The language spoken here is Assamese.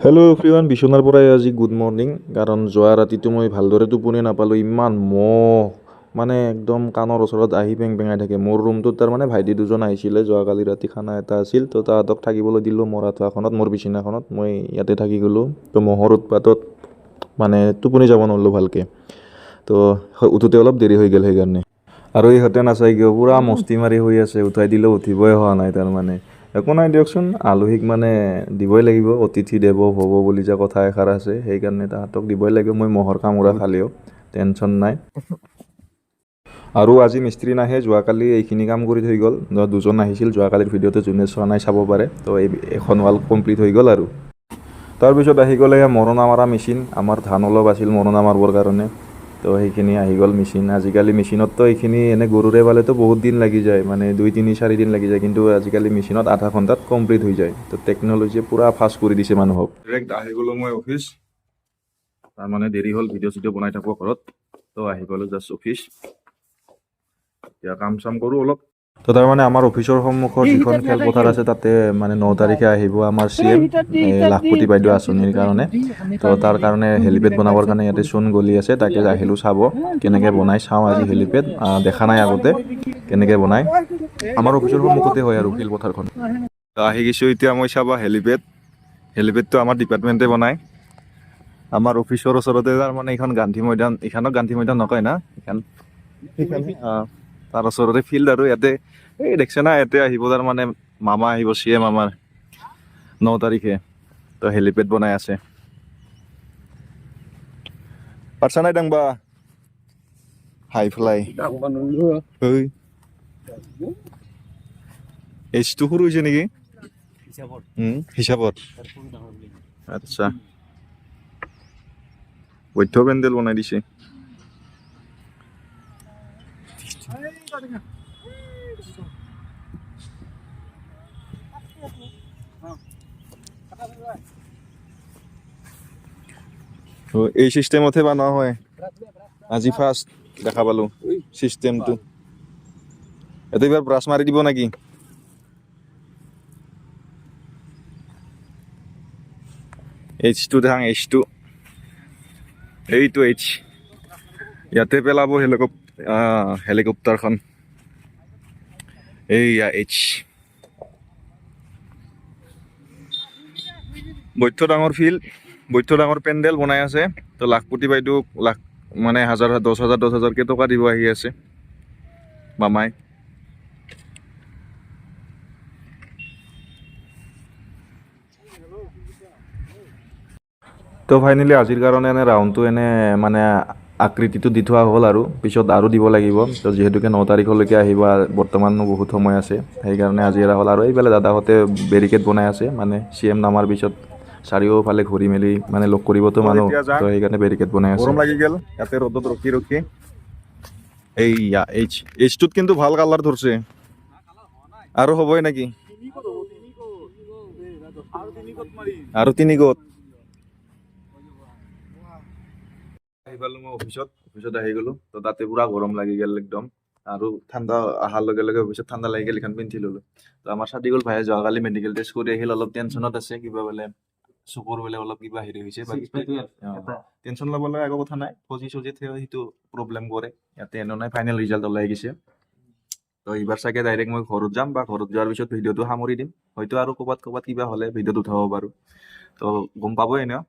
হেল্ল' এভৰিৱান, বিচনাৰ পৰাই আজি গুড মৰ্ণিং। কাৰণ যোৱা ৰাতিটো মই ভালদৰে টোপনি নাপালোঁ। ইমান মহ, মানে একদম কাণৰ ওচৰত আহি পেং পেঙাই থাকে। মোৰ ৰুমটোত তাৰমানে ভাইটি দুজন আহিছিলে যোৱাকালি ৰাতি, খানা এটা আছিল, তো তাহাঁতক থাকিবলৈ দিলোঁ মোৰ আঁঠুৱাখনত, মোৰ বিচনাখনত। মই ইয়াতে থাকি গ'লোঁ। তো মহৰ উৎপাতত মানে টোপনি যাব নোৱাৰিলোঁ ভালকৈ। তো উঠোঁতে অলপ দেৰি হৈ গ'ল সেইকাৰণে। আৰু ইহঁতে নাচাই কিয় পূৰা মস্তি মাৰি শুই আছে, উঠাই দিলেও উঠিবই হোৱা নাই তাৰমানে। একো নাই দিয়কচোন, আলহীক মানে দিবই লাগিব, অতিথি দেৱ ভৱ বুলি যে কথা এষাৰ আছে, সেইকাৰণে তাহাঁতক দিবই লাগিব। মই মহৰ কামোৰা খালেও টেনশ্যন নাই। আৰু আজি মিস্ত্ৰী নাহে, যোৱাকালি এইখিনি কাম কৰি থৈ গ'ল। দুজন আহিছিল যোৱাকালিৰ ভিডিঅ'টো, যোনে চোৱা নাই চাব পাৰে। তো এই এখন ৱাল কমপ্লিট হৈ গ'ল। আৰু তাৰপিছত আহি গ'ল এয়া মৰণা মৰা মেচিন। আমাৰ ধান অলপ আছিল মৰণা মাৰিবৰ কাৰণে, তো সেইখিনি আহি গ'ল মেচিন। আজিকালি মেচিনততো এইখিনি এনে গৰুৰে পালেতো বহুত দিন লাগি যায়, মানে 2 3 4 দিন লাগি যায়, কিন্তু আজিকালি মেচিনত আধা ঘণ্টাত কমপ্লিট হৈ যায়। তো টেকন'লজিয়ে পূৰা ফাষ্ট কৰি দিছে মানুহক। ডিৰেক্ট আহি গ'লোঁ মই অফিচ, তাৰমানে দেৰি হ'ল, ভিডিঅ' চিডিঅ' বনাই থাকোঁ ঘৰত। তো আহি গ'লোঁ জাষ্ট অফিচ, এতিয়া কাম চাম কৰোঁ অলপ। তো তাৰমানে আমাৰ অফিচৰ সন্মুখত যিখন খেলপথাৰ আছে, তাতে মানে 9 তাৰিখে আহিব আমাৰ চি এম, লাখপতি বাইদেউ আঁচনিৰ কাৰণে। তো তাৰ কাৰণে হেলিপেড বনাবৰ কাৰণে ইয়াতে চূণ গলি আছে, তাকে আহিলোঁ চাব কেনেকৈ বনাই। চাওঁ আজি হেলিপেড, দেখা নাই আগতে কেনেকৈ বনায়। আমাৰ অফিচৰ সন্মুখতে হয় আৰু খেলপথাৰখন। তো আহি গৈছোঁ এতিয়া মই চাবা হেলিপেড। হেলিপেডটো আমাৰ ডিপাৰ্টমেণ্টে বনায়। আমাৰ অফিচৰ ওচৰতে তাৰমানে এইখন গান্ধী মৈদান, এইখনক গান্ধী মৈদান নকয় না এইখন, তাৰ ওচৰতে ফিল্ড। আৰু ইয়াতে এই দেখছে না, ইয়াতে আহিব তাৰমানে মামা আহিব, চি এম আমাৰ 9 তাৰিখে। তো হেলিপেড বনাই আছে। পাৰছা নাই দাংবা হাই ফ্লাই? এইচটো সৰু হৈছে নেকি হিচাপত? আচ্ছা, বৈধ পেণ্ডেল বনাই দিছে। এই চিষ্টেমতহে বনোৱা হয়। আজি ফাৰ্ষ্ট দেখা পালো চিষ্টেমটো। এইটো এইবাৰ ব্ৰাছ মাৰি দিব নেকি? এইচটো দেখাং, এইচটো, এইটো এইচ। ইয়াতে পেলাব হেলিকপ্টাৰখন। এইয়া এইচ। বৈধ ডাঙৰ ফিল্ড, বৈধ ডাঙৰ পেণ্ডেল বনাই আছে। তো লাখপতি বাইদেউক লাখ মানে হাজাৰ 10 হাজাৰ 10 হাজাৰকে টকা দিব আহি আছে মামাই। তো ফাইনেলি আজিৰ কাৰণে এনে ৰাউণ্ডটো এনে মানে আকৃতিটো দি থোৱা হ'ল, আৰু পিছত আৰু দিব লাগিব। তো যিহেতুকে 9 তাৰিখলৈকে আহিব, বৰ্তমানো বহুত সময় আছে, সেইকাৰণে আজি এৰা হ'ল। আৰু এইফালে দাদাহঁতে বেৰিকেড বনাই আছে, মানে চি এম নামাৰ পিছত চাৰিওফালে ঘূৰি মেলি মানে লগ কৰিবতো মানুহ, তো সেইকাৰণে বেৰিকেড বনাই আছে। গৰম লাগি গ'ল ইয়াতে ৰ'দত ৰখি ৰখি। এইয়া এইচ, এইচটোত কিন্তু ভাল কালাৰ ধৰছে। আৰু হ'বই নেকি? আৰু 3 গোট। আহি পালোঁ মই অফিচত, অফিচত আহি গ'লো। তো তাতে পুৰা গৰম লাগি গ'ল একদম, আৰু ঠাণ্ডা অহাৰ লগে লগে অফিচত ঠাণ্ডা লাগি গ'ল, এইখন পিন্ধি ল'লো। তো আমাৰ চাদিকুল ভাইয়ে যোৱাকালি মেডিকেল টেষ্ট কৰি আহিল, অলপ টেনশ্যনত আছে, কিবা বোলে চকুৰ বোলে অলপ কিবা হেৰি হৈছে। টেনশ্যন ল'ব লগা একো কথা নাই, ফজি চজি সেইটো প্ৰব্লেম কৰে, ইয়াতে এনেও নাই। ফাইনেল ৰিজাল্ট ওলাই গৈছে। তো এইবাৰ চাগে ডাইৰেক্ট মই ঘৰত যাম, বা ঘৰত যোৱাৰ পিছত ভিডিঅ'টো সামৰি দিম। হয়তো আৰু ক'ৰবাত ক'ৰবাত কিবা হ'লে ভিডিঅ'টো উঠাব পাৰোঁ, তো গম পাবই এনেও।